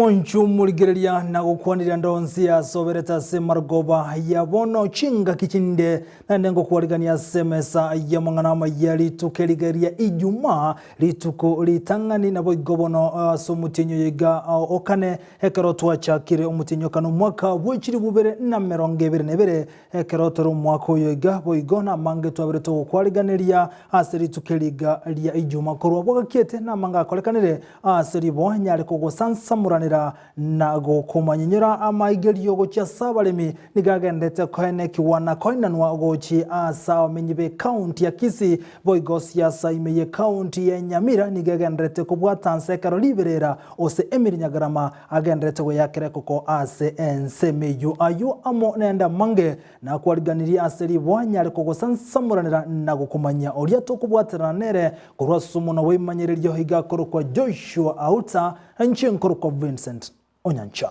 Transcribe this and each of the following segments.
Mwancho morigereria na gokwanera ndonsi asoberete ase marogoba ya bono chingaki chinde, naende ngokwarigania ase emesa y'amang'ana amaya rituko eriga ria Ijumaa, rituko ritang'ani naboigo bono ase omotienyi oyo iga o kane, ekero twachakire omotienyi o kane omwaka bwe chilifu ibere na emerongo ebere na ebere, Ekero tore omwaka oyo iga, boigo namange twabere togokwariganeria ase rituko eri iga ria Ijuma. Korwa bwagakiete namange akorekanire ase riboa nyare kogosansamoranera na gokomanyinyora amaigerio gochia ase abaremi nigo agenderete koenekigwa na koinanwa gochia ase abamenyi b'ecounty ya Kisii boigo siasa ime y'ecounty ya Nyamira nigo egenderete kobwata nse ekero riberera ose Emily Nyagarama Agenderete goyakera ekoko ase ensemo eyio. Ayio amo nende amange nakwariganirie ase riboa nyare kogosansamoranera na gokomanyia oria tokobwaterana nere korwa ase omonwa bw'ebimanyererio iga akorokwa Joshua Auta, inche nkorokwa Vincent Onyancha.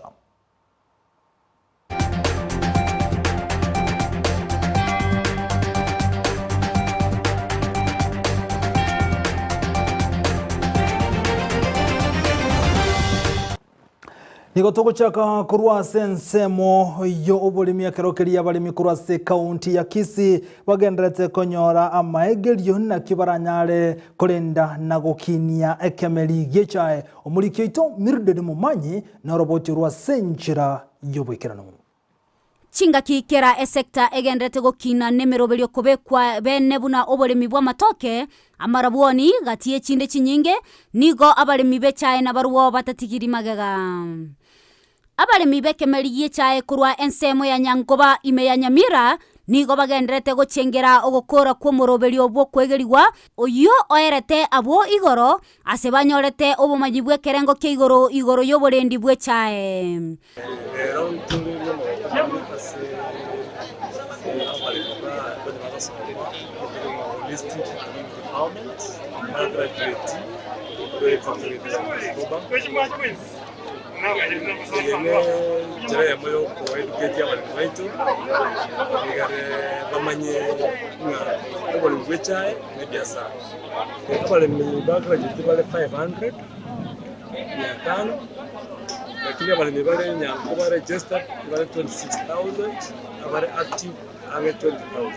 Nigo togochaka korwa ase ensemo y'oboremi ekero keria abaremi korwa ase ekaunti ya Kisii bagendererete konyora amaegerio naki baranyare korenda na gokinia ekemeri gi'echae. Omoriki oito Mildred Momanyi Noroboti orwo ase enchera y'oboikeranu. Chingaki kera esecta egenderete gokina nemeroberio kobekwa bene buna oboremi bw'amatoke, amarabwoni, gati y'echinde chinyinge, nigo abaremi b'echae nabarwo batatigiri magega. Abaremi b'ekemeri gi'echae korwa ensemo ya Nyangoba ime ya Nyamira nigo bagenderete gochengera ogokora kw'omoroberio bw'okwegerigwa oyio oerete abwo igoro Ase banyorete obomanyi bw'ekerengo kia igoro igoro y'oborendi bw'echae. Rero ntore nomogoko mono ase abaremi bakonye bagosoma emeremo holistic community empowerment ba graduate korwa efactory ya Bukoba. Eye ne enchera eyemo ya okoeducate abaremi baito egere bamanye ng'a oboremi bwa echae ne ebiasara. Abaremi ba graduate bare 500, 500, lakini abaremi bare nyango ba registered bare 26,000, abare active ang'e 20,000.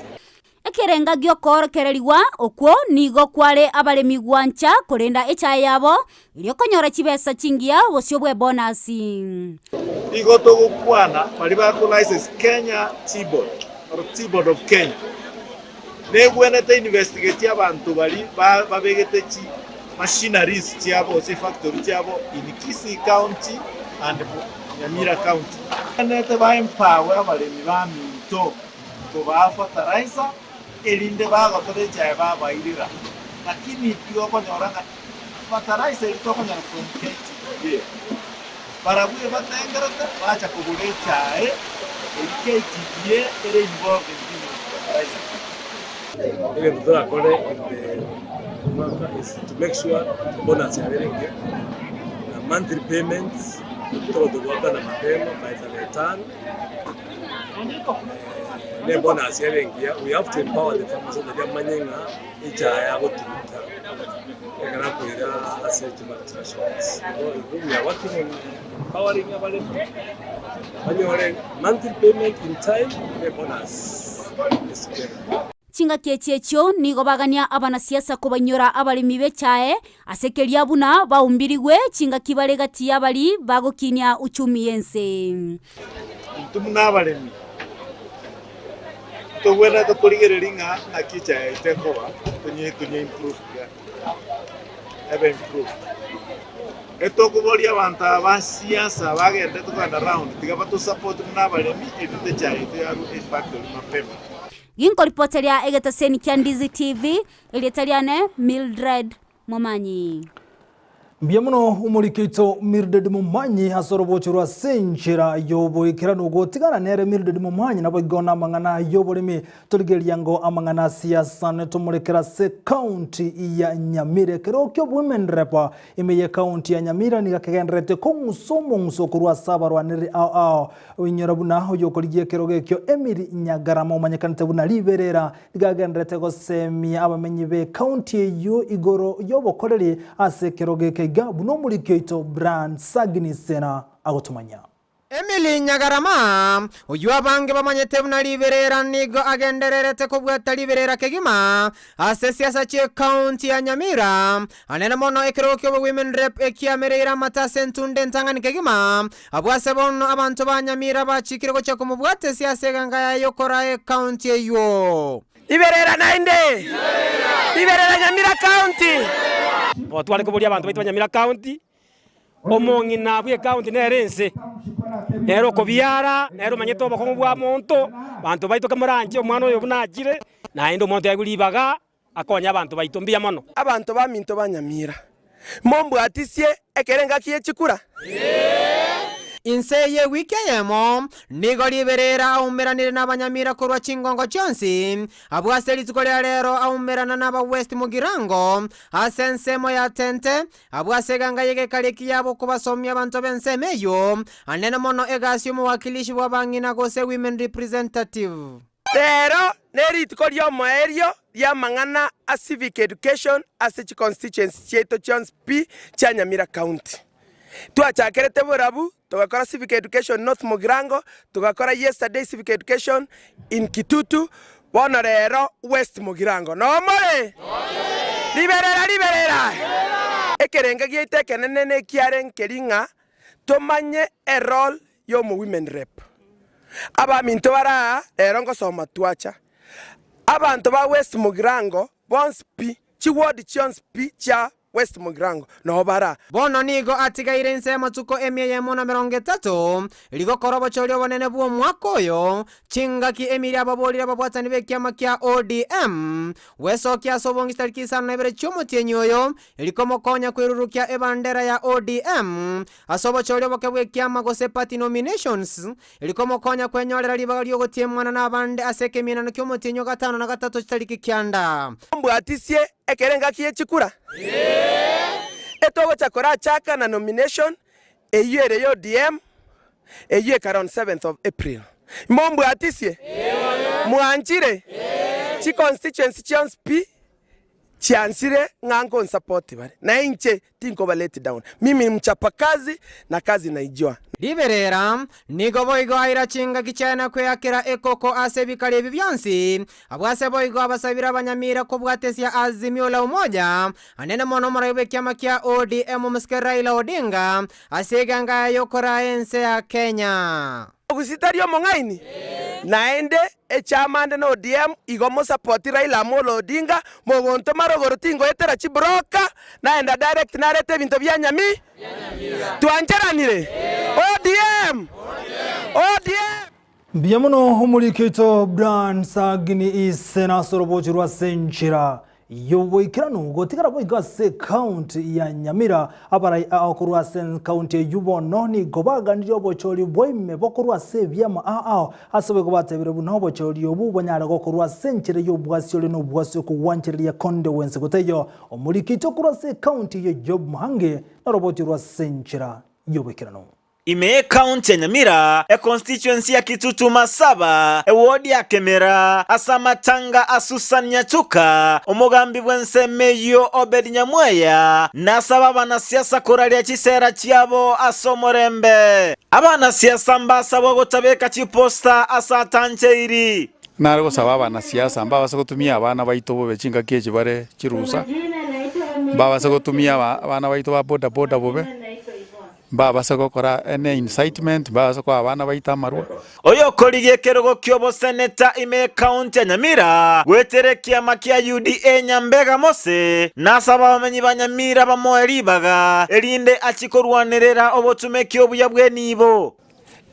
Ekerenga gi'okoorokererigwa okwo nigo kware abaremi gwancha korenda echae yabo, erio konyora chibesa chingiya bosio bw'ebonasi. Igo togokwana baria bako license Kenya Tea Board or Tea Board of Kenya. Negwenerete investigate abanto baria babegete chi machineries chiabo gose factory chiabo in Kisii county and Nyamira county. Negwenerete ba empower abaremi baminto kobaa fertilizer erinde bagotora echae babairera lakini igo okonyora ng'a fertilizer eria tokonyora from KTDA barabwo ebatengerete bacha kogora echae eria KTDA ere involved in giving fertilizer. Egento torakore in the mwaka is to make sure bonus yabere engiya na monthly payments tobe togoakana mapema by tarehe tano ne bonus ebe engiya we have to empower the farmers so that bamanye ng'a echae yagotuguta ekero akoira ase chimultinationals. Igo we are working on empowering abaremi banyore monthly payment in time ne bonus esukere. Chingaki echi echio nigo bagania abanasiasa kobainyora abaremi b'echae ase keria buna baumbirigwe chingaki bare gati y'abari bagokinia uchumi y'ense. Intwe buna abaremi ntobwenerete korigereria ng'a naki echae yaito ekoba tonye tonye improve buya, ebe improved. Etokoboria abanto aba ba siasa bagenderete kogenda round tiga batosupport buna abaremi erinde echae yaito yarwe efactory mapema. Ginkoripoteria egetaseni kia Ndizi TV, erieta riane Mildred Momanyi. Mbuya mono omoriki oito Mildred Momanyi ase orobocho rwa ase enchera y'oboikeranu gotigana nere Mildred Momanyi naboigo namang'ana y'oboremi torigereria ngo amang'ana a siasa netomorekera ase county ya Nyamira ekero ki'owomen rep ime ye county ya Nyamira nigo kegendererete kong'usa omong'uso korwa ase abarwanereri ao ao oinyora buna oyokorigia ekerogo ekio Emily Nyagarama omanyekanete buna Riberera Nigo agendererete gosemia abamenyi b'ekaunti eyio igoro y'obokoreri ase ekerogo eke. iga buna omoriki oito Brian Sagini Sena agotomanya. Emily Nyagarama, oyio abange bamanyete buna riberera nigo agendererete kobwata riberera kegima ase siasa chi'ecounty ya Nyamira, anene mono ekerogo ki'obo Women Rep ekiamereire amate ase entunda entang'ani kegima, abwo ase bono abanto ba Nyamira bachikire gochia komobwata esiasa eganga yaye yokoraa ecounty eyio. Riberera naende, riberera Nyamira County. Bo tware koboria abanto baito ba Nyamira County, omong'ina bw'ecounty nere ense, nere okobiara, nere omanyete obokong'u bwa monto, banto baito kamoranche omwana oyo buna achire, naende omonto aegwe ribaga akonye abanto baito mbuya mono. Abanto baminto ba Nyamira, mombwatisie ekero engaki ye chikura. Inse y'ewiki eyemo nigo riberera aumeranire nabanyamira korwa chingongo chionsi, abwo ase rituko ria rero aumerana naba West Mugirango ase ensemo ya Tente, abwo ase eganga y'egekari ekiya abwo kobasomia abanto b'ensemo eyio, anene mono egasi y'omowakilishi bw'abang'ina gose Women Representative. Rero nerituko ri'omoerio ri'amang'ana a Civic Education ase chiconstituency chiaito chionsi pi chia Nyamira County. Twachakerete borabu togakora Civic Education North Mugirango, togakora yesterday Civic Education in Kitutu, bono rero West Mugirango. Noo more? Riberera riberera! Ekerengo giaito ekenene nekiare nkeri ng'a tomanye erole y'omo women rep. Abaminto bare aa rero ngosoma twacha. Abanto ba West Mugirango bonsi pi, chi ward chionsi pi chia West Mugirango noo bare aa. Bono nigo atigaire inse y'amatuko emia eyemo na merongo etato, rigokora obochori obonene bw'omwaka oyo, chingaki emiiri ababorire ababwatani b'ekiama kia ODM, gwesokia ase obonge chitariki isano na ibere chi'omotienyi oyo, erikomokonya kwerurukia ebandera ya ODM Ase obochori oboke bw'ekiama gose party nominations, rikomokonya kwenyorera ribaga ri'ogotiemwana nabande ase ekemienano ki'omotienyi o gatano na gatato chitariki kianda. Mbwatisie ekero engaki ye chikura etogocha korachaka na nomination eyio ere ya ODM eyio ekare on 7th of April. Mombwatisie? Mwanchire? Chi constituency chionsi pi Chiansire ng'a nkonsupport bare, na inche tinkoba let down. Mimi ni mchapa kazi na kazi naijua. Riberera, nigo boigo aira chingaki chiaye na kweakera ekoko ase ebikari ebi bionsi, abwo ase boigo abasabire abanyamira kobwatesia Azimio la Umoja, anene mono omorai bw'ekiama kia ODM omosike Raila Odinga, ase eganga yaye yokoraa ense ya Kenya. Gose tari omong'aini? Naende echamande na ODM igo mosapoti Raila Amolo Odinga mogontoma rogoro tingoetera chibroka naenda direct narete ebinto bia nyami twancheranire ODM ODM. Mbuya mono omoriki oito Brian Sagini ise nase orobochi rwase enchera Y'oboikeranu gotigara boigo ase ekaunti ya Nyamira, abarai ao korwa ase ekaunti eyio bono nigo baganirie obochori bwaime bokorwa ase ebiama ao ao ase boigo batebire buna obochori obu bonyare gokorwa ase enchera y'obwasi ore nobwasi okogwanchereria konde gwensi gotaiyo. Omoriki oito korwa ase ekaunti eyio Job Muhangi noroboti rwa ase enchera y'oboikeranu. Ime y'Ekaunti ya Nyamira, econstituency ya Kitutu Masaba, eward ya Kemera, ase amatanga a Susan Nyatuka, omogambi bw'ensemo eyio Obed Nyamweya, nasaba abanasiasa koraria chisera chiabo ase omorembe. Abanasiasa mbasabwa gotabeka chiposta ase atancheiri. Nare gosaba abanasiasa mbabase gotumia abana baito bobe chingaki echi bare chirusa, mbabase gotumia abana baito ba boda boda bobe. Mbabase gokora any incitement, mbabase koa abana baito amarwa. Oyokorigia ekerogo ki'oboseneta ime y'Ekaunti ya Nyamira goetera ekiama kia UDA Nyambega Mose nasaba abamenyi ba Nyamira bamoe ribaga erinde achie korwanerera obotumeki obuya bw'enibo.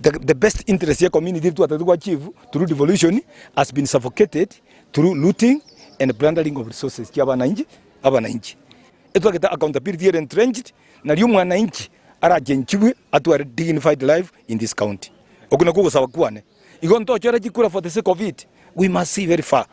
The, the best interest ye community twatagete go achieve through devolution has been suffocated through looting and plundering of resources chia abananchi abananchi. Etwagete accountability ere entrenched nario omwananchi arachenchigwe atware dignified life in this county. Okwo nakwo ogosaba kwane. Igo ntochore chikura for the sake of it, we must see very far.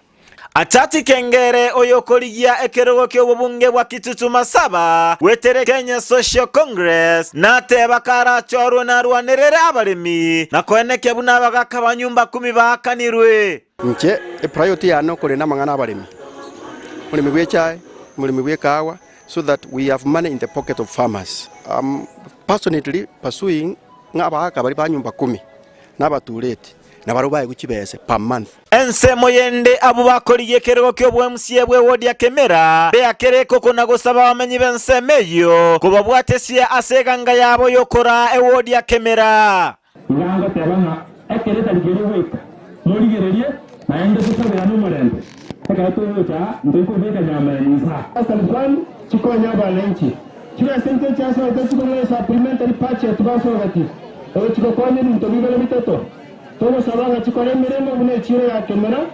Achati Kengere oyokorigia ekerogo ki'obobunge bwa Kitutu Masaba gwetere Kenya Social Congress nateba karachorwe narwanerere abaremi na koenekia buna abagaka ba nyumba kumi baakanirwe. Inche epriority yane okorenda amang'ana abaremi, omoremi bw'echae, omoremi bw'ekahawa. so that we have money in the pocket of farmers. I'm passionately pursuing ng'a abagaka baria ba nyumba kumi na abatureti nabarabwo baegwe chibese per month. Ensemo yende abwo bakorigia ekerogo ki'oboMCA bw'ewodi ya Kemera beakere ekoko na gosaba abamenyi b'ensemo eyio kobabwatesia ase eganga yabo y'okoraa ewodi ya Kemera. Iga ngoteba ng'a ekero etariki eria egoika, morigererie, naende tosaberane omorembe. Ekero togocha aa, ntoikobeka nyama eye inse aa. Western Fund chikonye abananchi. Chibesa inche chiasoete chikong'ina supplementary budget basogeti, egochi gokonya ebinto bibere bitato. Togosaba ng'a chikore emeremo buna echiro ya Kemera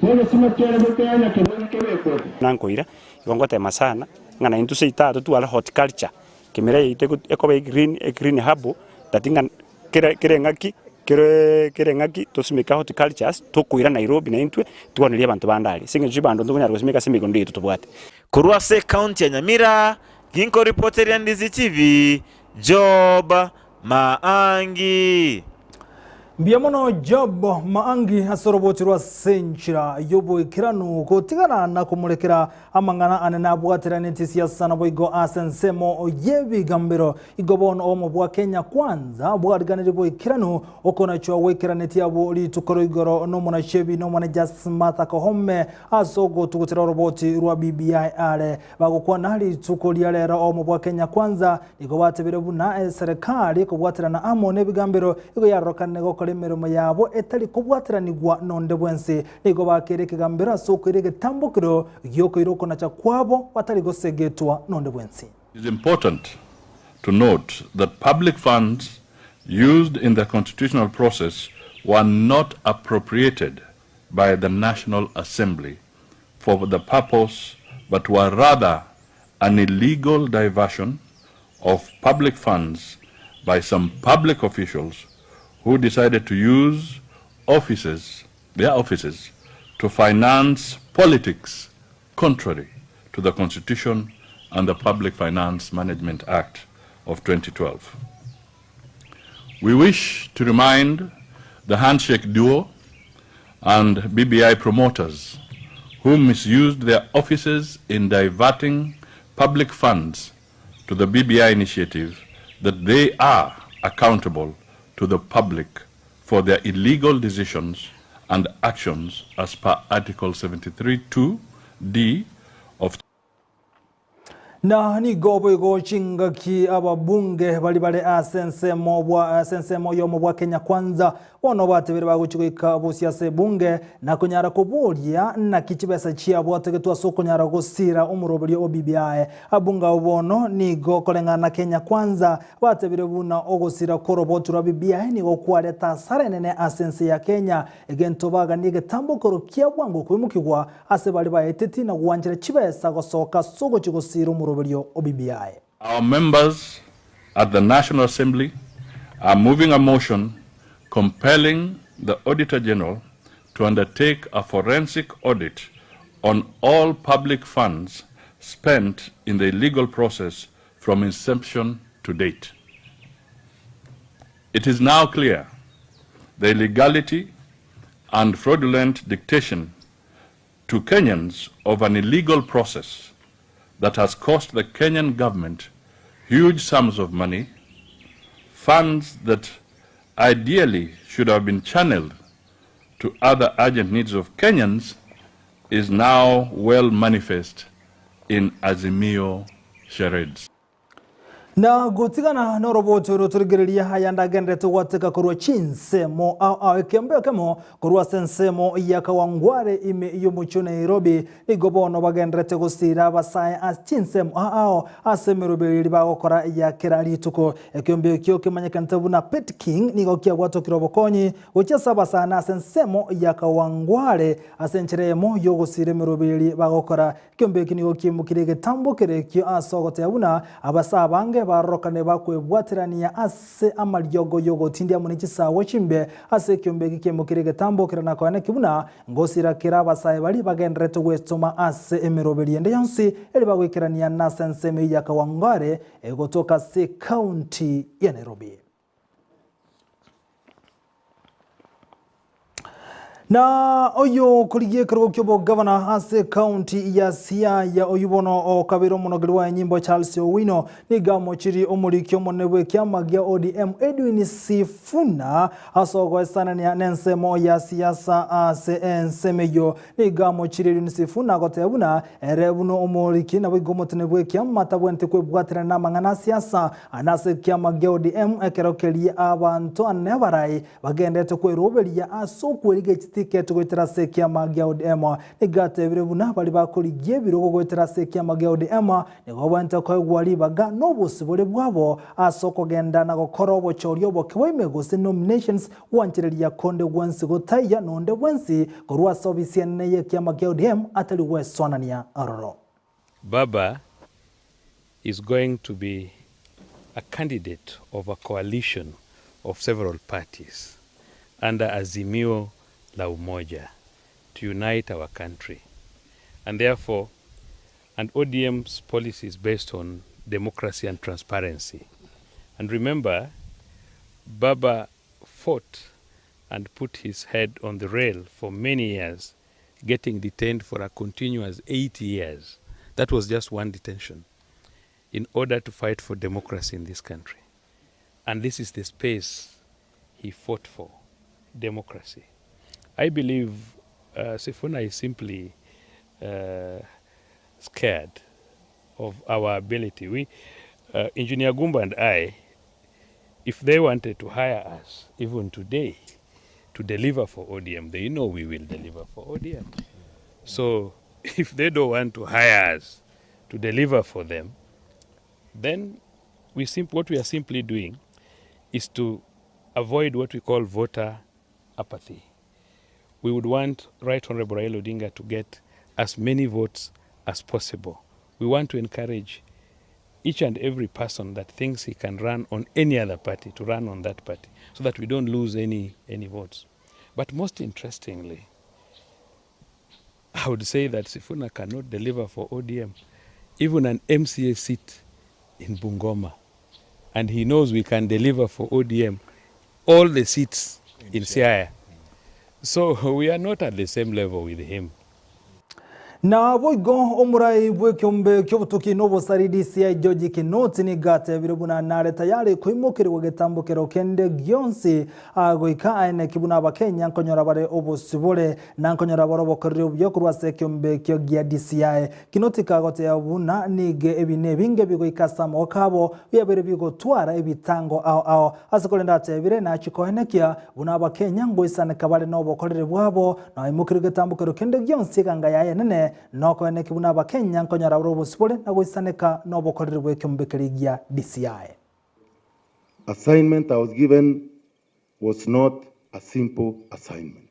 na egesima kiare gokeanya Nyakebugi kebekwe. Nankoira, igo ngotema sana, ng'a naintwe seito aa totware horticulture, Kemera yaito ekoba egreen, egreen hub, that ng'a kera kera eng'aki, kera kera eng'aki tosimeke horticultures, tokoira Nairobi naintwe, twanerie abanto bande aria. Ase eng'encho chibando ntokonyara gosimeka ase emegondo yaito tobwate. Korwa ase ekaunti ya Nyamira, ginkoripoteria Ndizi TV, Job Maangi. Mbuya mono Job Maangi ase oroboti rwa senchera y'oboikeranu gotigana na komorekera amang'ana ane nabwateranetie siasa naboigo ase ensemo y'ebigambero. Igo bono obomo bwa Kenya Kwanza bwariganirie boikeranu okonachwa goikeranetie abwo rituko roigoro n'omonachebi n'omonejas Martha Koome ase ogotugutera oroboti rwa BBI are bagokwana rituko ria rero obomo bwa Kenya Kwanza Nigo batebire buna eserekari ekobwaterana amo nebigambero igo yarorokane gokora emeremo yabo etari kobwateranigwa nonde bwensi. Nigo bakeire ekegambero ase okoira egetambokero giokoira okonacha kwabo batari gosegetwa nonde bwensi. It is important to note that public funds used in the constitutional process were not appropriated by the National Assembly for the purpose but were rather an illegal diversion of public funds by some public officials who decided to use offices, their offices, to finance politics contrary to the Constitution and the Public Finance Management Act of 2012. We wish to remind the handshake duo and BBI promoters who misused their offices in diverting public funds to the BBI initiative that they are accountable to the public for their illegal decisions and actions as per Article 73 2 D of Na nigo boigo chingaki ababunge baria bare ase ensemo bwa ase ensemo y'omo bwa Kenya Kwanza bono batebire bagochia goika bosio ase ebunge na konyara koboria naki chibesa chiabwategetwe ase okonyara gosira omoroberio o BBI. Abunge abwo bono nigo koreng'ana na Kenya Kwanza batebire buna ogosira kw'oroboti rwa BBI nigo kwareta asara enene ase ense ya Kenya egento baganie egetambokero kia bwango koimokigwa Ase baria baeteti na gwanchera chibesa gosoka ase ogochia gosiira omoroberio o BBI. Our members at the National Assembly are moving a motion compelling the Auditor General to undertake a forensic audit on all public funds spent in the illegal process from inception to date. It is now clear the illegality and fraudulent dictation to Kenyans of an illegal process that has cost the Kenyan government huge sums of money, funds that ideally should have been channeled to other urgent needs of Kenyans, is now well manifest in Azimio charades. Na gotigana noroboti oro torigereria aya ndagenderete gwateka korwa chinsemo ao ao ekiombe ekemo korwa ase ensemo ya Kawangware ime y'omochie o Nairobi nigo bono bagenderete gosiira abasae ase chinsemo ao ao ase emeroberi eria bagokora ya kera rituko. Ekiombe ekio kemanyekanete buna Pet King nigo kiabwatokire obokonyi gochia ase abasae na ase ensemo ya Kawangware ase enchera eyemo y'ogosiira emeroberi eria bagokora Ekeombe eki nigo kiaimokire egetambo kere ekio ase ogoteba buna abasaa abange barorokane bakwebwaterania ase amariogo y'ogotindia amo ne chisaagwa chimbe. Ase ekeombe eki kiaimokire egetambo kere na koeneki buna ngosira kera abasae baria bagendererete gwetoma ase emeroberi ende yonsi eri bagoikerania nase ensemo eyio ya Kawangware egotoka ase ekaunti ya Nairobi. Na oyo okorigia ekerogo ki'obogavana ase ekaunti ya Siaya, oyio bono okabeire omonogeri bwa enyimbo Charles Owino, nigo amochirie omoriki omonene bw'ekiama gia ODM Edwin Sifuna ase ogoesanania nensemo ya siasa ase ensemo eyio. Nigo amochirie Edwin Sifuna agoteba buna ere buna omoriki naboigo omoteneneri bw'ekiama tabwenereti kwebwaterana namang'ana a siasa ande ase ekiama gia ODM ekero keria abanto ane abarai Bagenderete kweroberia ase okweriga echitiketi goetera ase ekiama gia ODM. Nigo atebire buna baria bakorigia ebirogo goetera ase ekiama gia ODM nigo babwenerete koegwa ribaga na obosibore bwabo ase okogenda na gokora obochori oboke bwa ime gose nominations gwanchereria konde gwensi gotaiyo nonde bwensi korwa ase obisi enene y'ekiama gia ODM atari gwesoanania aroro. Baba is going to be a candidate of a coalition of several parties under Azimio la Umoja to unite our country and therefore and ODM's policy is based on democracy and transparency and remember Baba fought and put his head on the rail for many years getting detained for a continuous 8 years. That was just one detention in order to fight for democracy in this country. And this is the space he fought for, democracy. I believe uh, Sifuna is simply uh, scared of our ability. We, uh, Engineer Gumba and I, if they wanted to hire us, even today, to deliver for ODM, they know we will deliver for ODM. So if they don't want to hire us to deliver for them, then we what we are simply doing is to avoid what we call voter apathy. We would want Right Honorable Raila Odinga to get as many votes as possible. We want to encourage each and every person that thinks he can run on any other party to run on that party so that we don't lose any, any votes. But most interestingly, I would say that Sifuna cannot deliver for ODM even an MCA seat in Bungoma. And he knows we can deliver for ODM all the seats in Siaya. So we are not at the same level with him. Naboigo omorai bw'ekeombe ki'obotuki na obosari DCI George Kinoti nigo atebire buna nare tayari koimokerigwa getambokero kende gionsi goika aeneki buna abakenya nkonyora bare obosibore na nkonyora bare obokoreri obuya korwa ase ekeombe ekio gia DCI. Kinoti kagoteba buna nigo ebina ebinge bigoika ase amagoko abo biabeire bigotwara ebitango ao ao ase korende atebire nachie koenekia Buna Abakenya ngoisaneka bare nobokoreri bwabo, na oimokerwe getambokero kende gionsi eganga yaye enene, nokoeneki buna Abakenya nkonyora bare obosibore na goisaneka nobokoreri bw'ekeombe keria gia DCI. Assignment I was given was not a simple assignment.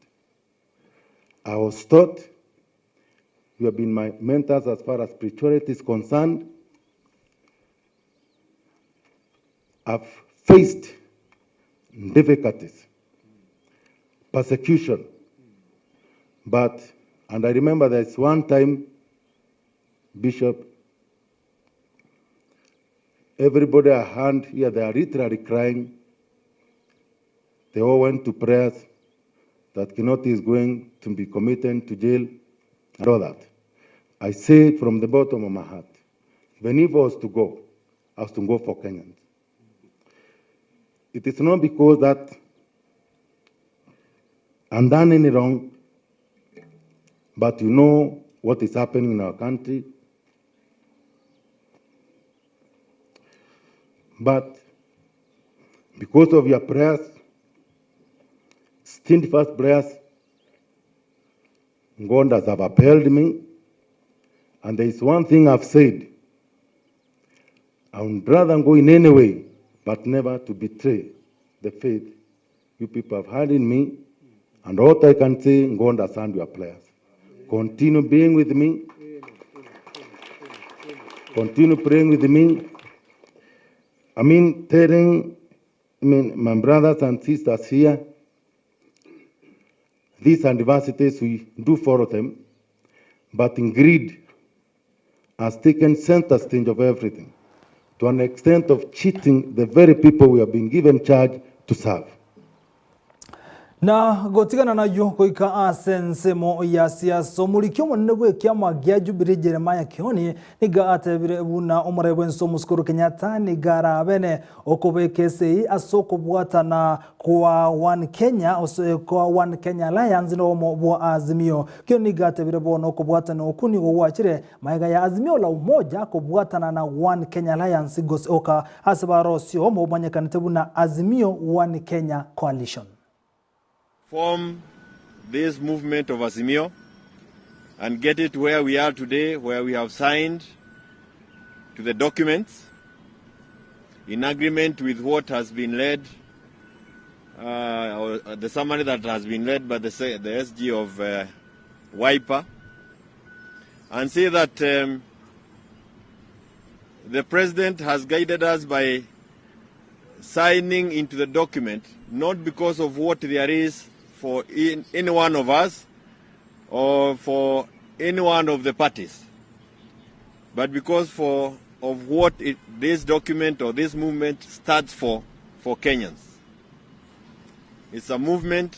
I was taught, you have been my mentors as far as spirituality is concerned. I've faced difficulties, persecution, but, and I remember there's one time, Bishop, everybody I hand here, they are literally crying. They all went to prayers that Kinoti is going to be committed to jail and all that. I say from the bottom of my heart, even if I was to go, I was to go for Kenyans. It is not because that I'm done any wrong, but you know what is happening in our country. But because of your prayers, steadfast prayers, God has upheld me. And there is one thing I've said. I would rather go in any way, but never to betray the faith you people have had in me. And what I can say, God has heard your prayers. Continue being with me. Continue praying with me. I mean, telling I mean, my brothers and sisters here, these universities, we do follow them, but in greed has taken center stage of everything to an extent of cheating the very people we have been given charge to serve. Na gotigana nayio goika ase ensemo ya siasa, omoriki omonene bw'ekiama gia Jubilee Jeremiah Kioni nigo atebire buna omorai bw'ense Omosikuru Kenyatta nigo arabene okobeka esegi ase okobwatana kwa One Kenya ase kwa One Kenya Alliance na obomo bwa Azimio. Kioni nigo atebire bono okobwatana okwo nigo gwachire magega ya Azimio la Umoja kobwatana na One Kenya Alliance gose oka ase barosie obomo bomanyekanete buna Azimio One Kenya Coalition. Form this movement of Azimio and get it where we are today, where we have signed to the documents in agreement with what has been led, uh, or uh, the summary that has been led by the, the SG of uh, Wiper, and say that um, the president has guided us by signing into the document, not because of what there is for in, any one of us or for any one of the parties, but because for of what it, this document or this movement stands for for Kenyans. It's a movement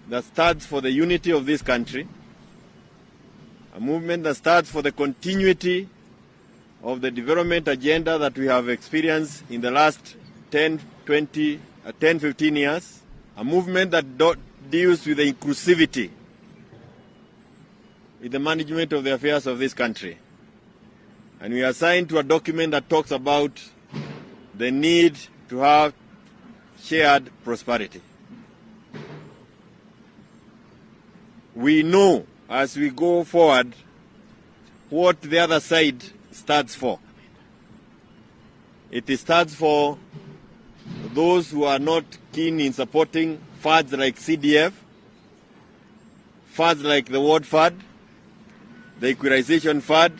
that stands for the unity of this country, a movement that stands for the continuity of the development agenda that we have experienced in the last 10, 20, uh, 10, 15 years, a movement that do- deals with the inclusivity in the management of the affairs of this country. And we are signed to a document that talks about the need to have shared prosperity. We know as we go forward what the other side stands for. It stands for those who are not keen in supporting funds like CDF, funds like the World Fund, the Equalization Fund,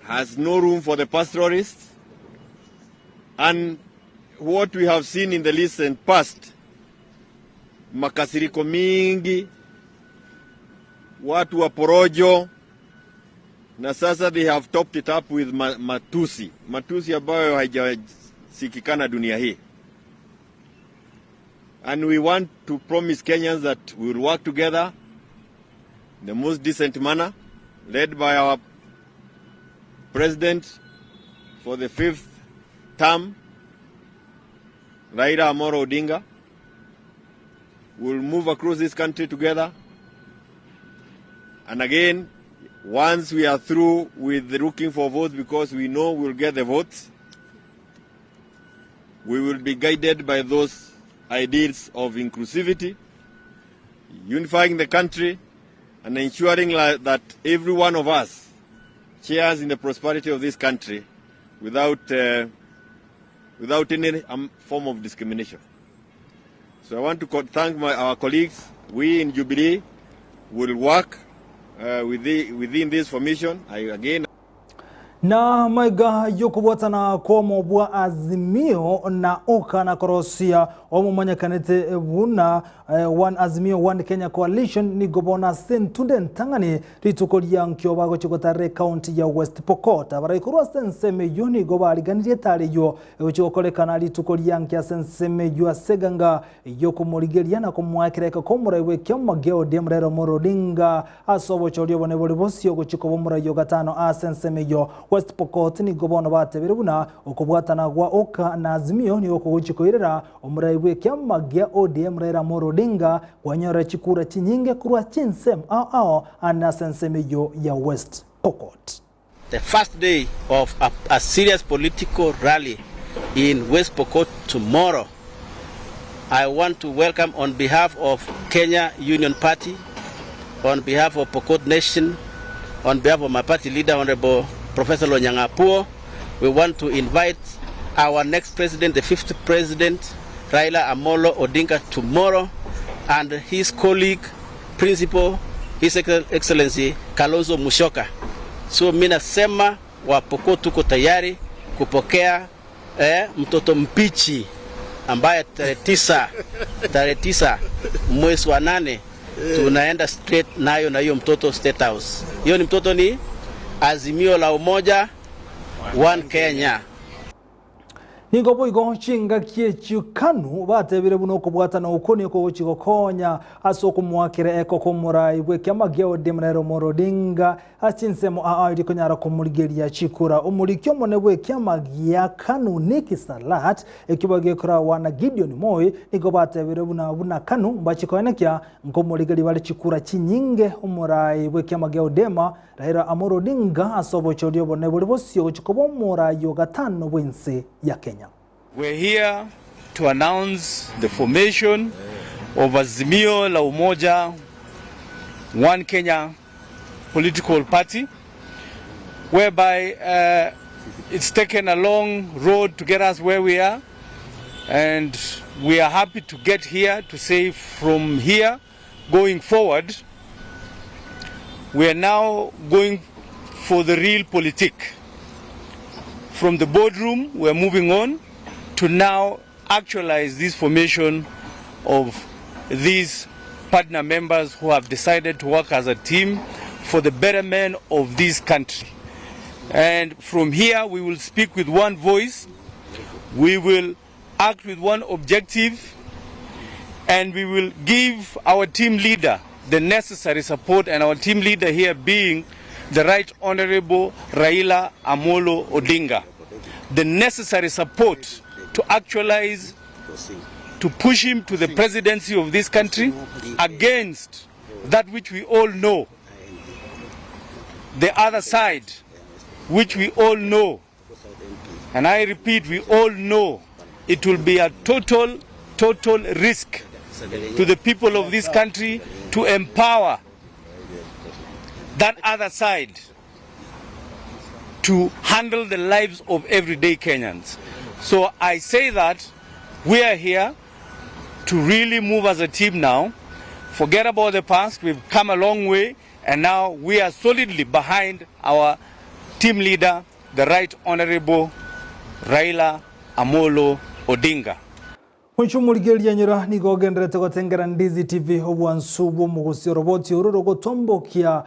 has no room for the pastoralists. And what we have seen in the recent past, makasiriko mingi, watu wa porojo, na sasa they have topped it up with ma matusi, matusi ambayo haijasikikana dunia hii. And we want to promise Kenyans that we will work together in the most decent manner, led by our president for the fifth term, Raila Amolo Odinga. We'll move across this country together. And again, once we are through with looking for votes, because we know we'll get the votes, we will be guided by those ideals of inclusivity, unifying the country, and ensuring that every one of us shares in the prosperity of this country without, uh, without any um, form of discrimination. So I want to thank my, our colleagues. We in Jubilee will work uh, within, within this formation. I again Na maiga yokobwatana kwomo bwa Azimio na Oka na korosia omomanyekanete buna eh, One Azimio One Kenya Coalition nigo bono ase entunde entang'ani rituko ria nkio bagochia gotarera ekaunti ya West Pokot. Abarai korwa ase ensemo eyio nigo bariganirie etaro eyio egochia gokorekana rituko ria nkio ase ensemo eyio ase eganga yokomorigeria na komoa ekereko komorai bw'ekioma gia ODM Raila Amolo Odinga ase obochori obone bore bosio gochia koba omorai o gatano ase ensemo eyio. West Pokot nigo bono batebire buna okobwatana gwa Oka na Azimio nigo kogochia koirera omorai bw'ekiama gia ODM Raila Amolo Odinga kwanyora chikura chinyinge korwa chinsemo ao ao ande ase ensemo eyio ya West Pokot. The first day of a, a serious political rally in West Pokot tomorrow. I want to welcome on behalf of Kenya Union Party, on behalf of Pokot Nation, on behalf of my party leader, Honorable Professor Lonyangapuo, we want to invite our next president, the fifth president, Raila Amolo Odinga, tomorrow, and his colleague, Principal, His Excellency Kalonzo Musyoka. So mimi nasema Wapokot tuko tayari kupokea eh, mtoto mpichi ambaye tarehe tisa tarehe tisa mwezi wa nane tunaenda straight nayo na hiyo mtoto State House. Hiyo ni mtoto ni Azimio la Umoja One Kenya. Nigo boigo chingaki echio Kanu batebire buna okobwatana okwo nigo kogochia gokonya ase okomoakera eko kw'omorai bw'ekiama gia ODM Raila Omolo Odinga ase chinsemo aa erio konyara komorigeria chikura. Omoriki omonene bw'ekiama gia Kanu Nick Salat ekio bagekorawa na Gideon Moi nigo batebire buna buna Kanu mbachie koenekia nkomorigeria bare chikura chinyinge omorai bw'ekiama gia ODM Raila Amolo Odinga ase obochori obonene bore bosio gochia koba omoraai o gatano bw'ense ya Kenya. We're here to announce the formation of Azimio la Umoja One Kenya political party whereby uh, it's taken a long road to get us where we are and we are happy to get here to say from here going forward we are now going for the real politic. From the boardroom, we are moving on to now actualize this formation of these partner members who have decided to work as a team for the betterment of this country. And from here, we will speak with one voice. We will act with one objective and we will give our team leader the necessary support and our team leader here being the Right Honorable Raila Amolo Odinga the necessary support to actualize to push him to the presidency of this country against that which we all know the other side which we all know And I repeat, we all know it will be a total, total risk to the people of this country to empower that other side to handle the lives of everyday Kenyans. So I say that we are here to really move as a team now. Forget about the past. We've come a long way, and now we are solidly behind our team leader, the Right Honorable Raila Amolo Odinga. Mwancho omorigereria nyora nigo ogenderete gotengera Ndizi TV obwansu bw'omogosi oroboti oro rogotombokia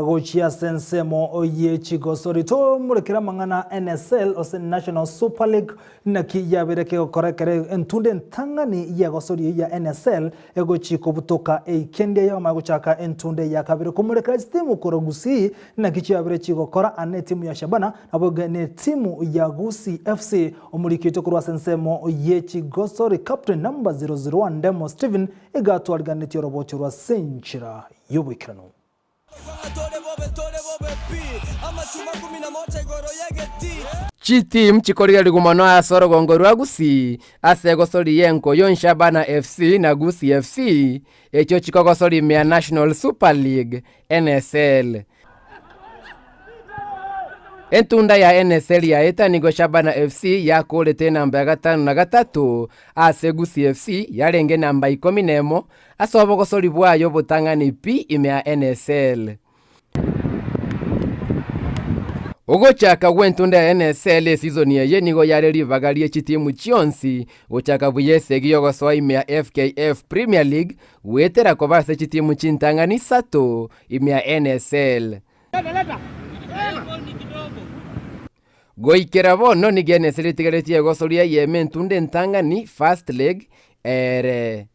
gochia ase ensemo ye chigosori. Tomorekere amang'ana NSL ose National Super League naki yabeire kegokora ekero entunde entang'ani y'egosori eyio ya NSL Egochia kobutoka eikendi eye bamanye gochaka entunde ya kabere komorekera chitimu korwa Gusii naki chiabere chigokora ane etimu ya Shabana naboigo netimu ya Gusii FC. Omoriki oito korwa ase ensemo ye chigosori captain number 001 Ndemo Stephen iga atwariganetie orobocho rwa senchera y'oboikeranu. Chitimu chikorigerigwa mono ase orogongo rwa Gusii ase egosori y'enkoyo Shabana FC na Gusii FC echio chikogosori ime ya National Super League, NSL. Entunda ya NSL yaeta nigo Shabana FC yakoorete enamba ya gatano na gatato ase Gusii FC yarenge enamba ikomi nemo Ase obogosori bwaye obotang'ani pi ime ya NSL. Ogochaka gw'entunda ya NSL esizoni eye nigo yare ribaga rie chitimu chionsi gochaka buya esegi y'ogosoa ime ya FKF Premier League goetera koba ase chitimu chintang'ani isato ime ya NSL. Goikera bono nigo NSL etigaretie egosoria eyemo entunda entang'ani, first leg, ere.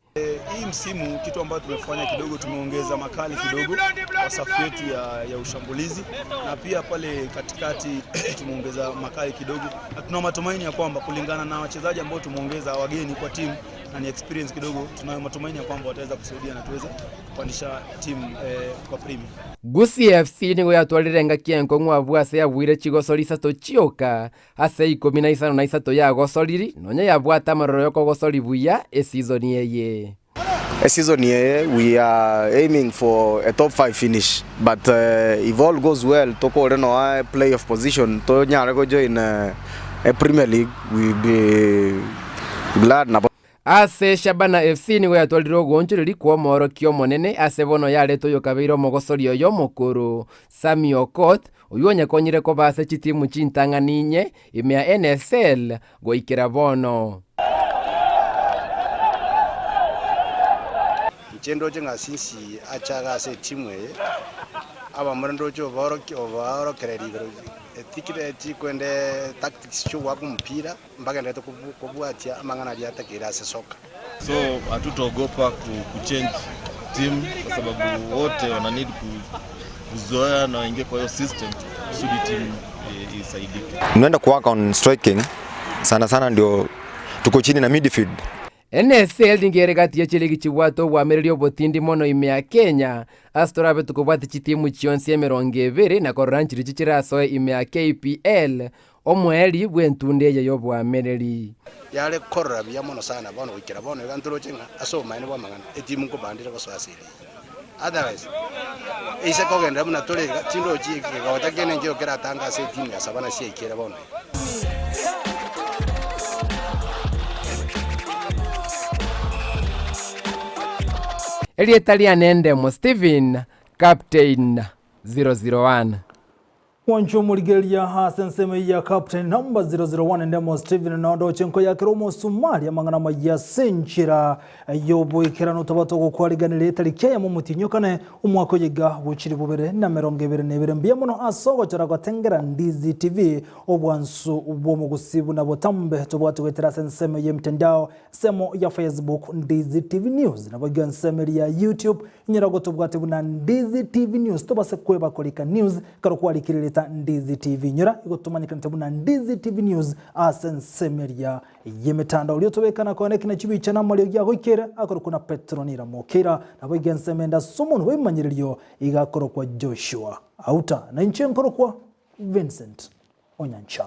Hii msimu kitu ambayo tumefanya kidogo, tumeongeza makali kidogo kwa safu yetu ya, ya ushambulizi na pia pale katikati tumeongeza makali kidogo, na tuna matumaini ya kwamba kulingana na wachezaji ambao tumeongeza wageni kwa timu na ni experience kidogo, tunayo matumaini ya kwamba wataweza kusaidia na tuweze kupandisha timu eh, kwa Premier. Gusii FC nigo yatwarire engaki enkong'u abwo ase yabuire chigosori isato chioka Ase ikomi na isano na isato yagosoriri, nonya yabwate amaroro y'okogosori buya esizoni eye. Esizoni eye we are aiming for a top 5 finish but if all goes well tokore noa play off position tonyare go join Premier League we be glad nabo. Ase Shabana FC nigo yatwarire ogoonchoreria kw'omoorokia omonene ase bono yaretwe oyokabeire omogosori oye omokoro, Sammy Okoth, oyio onyekonyire koba ase chitimu chintang'ani inye ime ya NSL goikera bono. Inche ndoche ng'a since achaga ase etimu eye, abamura ndoche obaoroki obaorokereria igoro. Etikire chikwende tactics chi'ogoaka omopira, mbagenderete kobwatia amang'ana aria atakeire ase soka. So hatutaogopa kuchange team kwa sababu wote wana need kuzoea na waingie kwa hiyo system kusudi team isaidike. Tunaenda kuwork on striking sana sana, ndio tuko chini na midfield. NSL nigo ere gati ye chiligi chibwate obwamereri obotindi mono ime ya Kenya, ase torabe tokobwatia chitimu chionsi emerongo ebere na korora nchirichio chirasoe ime ya KPL omoerio bw'entunda eye y'obwamereri. Yare korora buya mono sana bono goikera bono iga ntoroche ng'a ase obomaene bw'amang'ana etimu nkobandire gosoa ase ere eyio. Otherwise, eise kogenderera buna tore iga, tindochi ekegocha kiane nkio keratange ase etimu ya Savannah siaikire bono iga. Erieta riane Ndemo Stephen, Captain 001. Mwanche omorigereria ase ensemo eyio ya Captain number 001 Ndemo Stephen nondoche nkoyakera omosumari amang'ana amaya ase enchera y'oboikeranu toba togokwariganera etariki eyemo omotienyi okane omwaka oyo iga bw'chiri bobere na emerongo ebere na ebere mbuya mono ase ogochora gotengera Ndizi TV obwansu bw'omogusi buna botambe tobwate goetera ase ensemo y'emtandao ensemo ya Facebook Ndizi TV News naboigo ensemo eria ya YouTube Inyora gotobwate buna Ndizi TV News tobase kweba korika news ekero kwarikire erieta Ndizi TV. Inyora igo tomanyekanete buna Ndizi TV News ase ensemo eria y'emetandao. Oria otobekana koena ekina chibicha na amariogi agoikere akorokwa na Petronila Mokeira. Naboigo ensemo ende ase omonwe bw'ebimanyererio iga akorokwa Joshua Auta. Na inche nkorokwa Vincent Onyancha.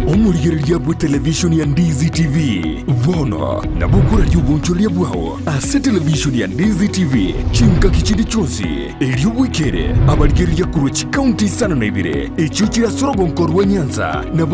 Omorigereria bwe televishoni ya Ndizi TV bono nabo okoraria obonchoreria bwao ase televishoni ya Ndizi TV chingaki chinde chionsi erio bwekere abarigereria korwa chikaunti isano na ibere echio chire ase orogonko rwa Nyanza nabo.